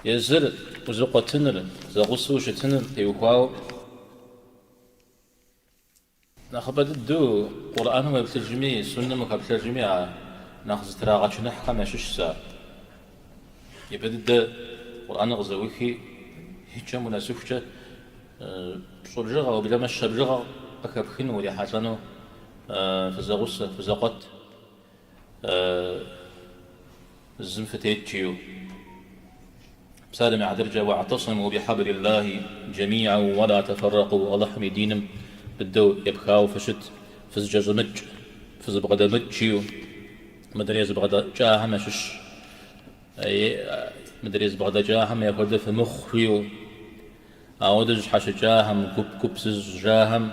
Езыр узэкъуэтыныр, зэгъусэу ущытыныр теухуауэ нэхъыбэ дыдэу Къурӏэным уеплъыжми, суннэм ухэплъэжми а нэхъ зытрагъэчыныхьхэм ящыщщ ар. Япэ дыдэ Къурӏэныр къызэӏухи, и кӏэм унэсыхукӏэ пщӏы бжыгъэ, уеблэмэ щэ бжыгъэ къыхэпхыну, урихьэлӏэну фызэгъусэ, фызэкъуэт. Зым фытет жиӏэу. Псалъэм и хьэтыркӏэ, Уа'тасиму бихьэблиллахи джэмиӏэу уэла тэфэррэкъу, Алыхьым и диным быдэу епхауэ фыщыт, фызэкӏэщӏэмыкӏ, фызэбгъэдэмыкӏ жиӏэу. Мыдрей зэбгъэдэкӏахэм ящыщ, мыдрей зэбгъэдэкӏахэм яхуэдэ фымыхъу жиӏэу. Ауэдэ зыщхьэщыкӏахэм, гуп-гуп зыщӏыжахэм,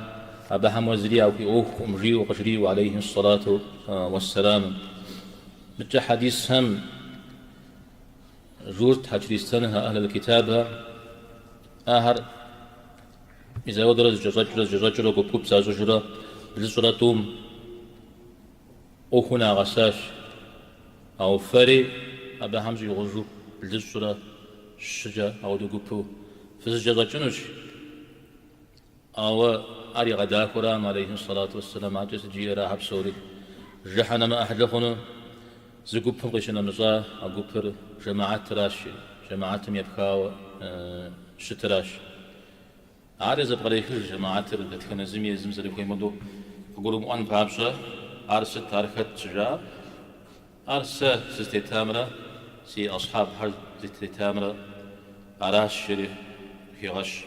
абыхэм уэ зыри яхуиӏуэхукъым, жиӏэу къыжриӏэу, алейхи ссалату уэсселам. Мыдкӏэ хьэдисхэм журтхэ, чристэнхэ, ахьлул китабхэ, ахэр мис ауэдэрэ зыкӏэщӏэкӏрэ, зыкӏэщӏэкӏрэ, гуп-гуп защӏыжурэ, блыщӏрэ тӏум ӏуэхур нагъэсащ. Ауэ фэри абыхэм щӏигъужу блыщӏрэ щыкӏэ ауэдэ гупу фызэкӏэщӏэкӏынущ. Ауэ ар игъэдахэуракъым, алейхи сэлату уэсселам, адэкӏэ сыт жиӏэрэ ахэр псори жыхьэнэмэ ӏыхьлы хъуну зы гупым къищынэмыщӏа а гупыр жэмыхьэтыращ, жэмыхьэтым епхауэ щытыращ. Ари зэпкърехыж жэмыхьэтыр дэтхэнэ зыми езым зэрыхуейм хуэдэу къыгурымыӏуэн папщӏэ, ар сыт, ар хэт щыжаӏэм, ар сэ сызытетамрэ си асхьабхэр зытетамрэ аращ жери къыхегъэщ.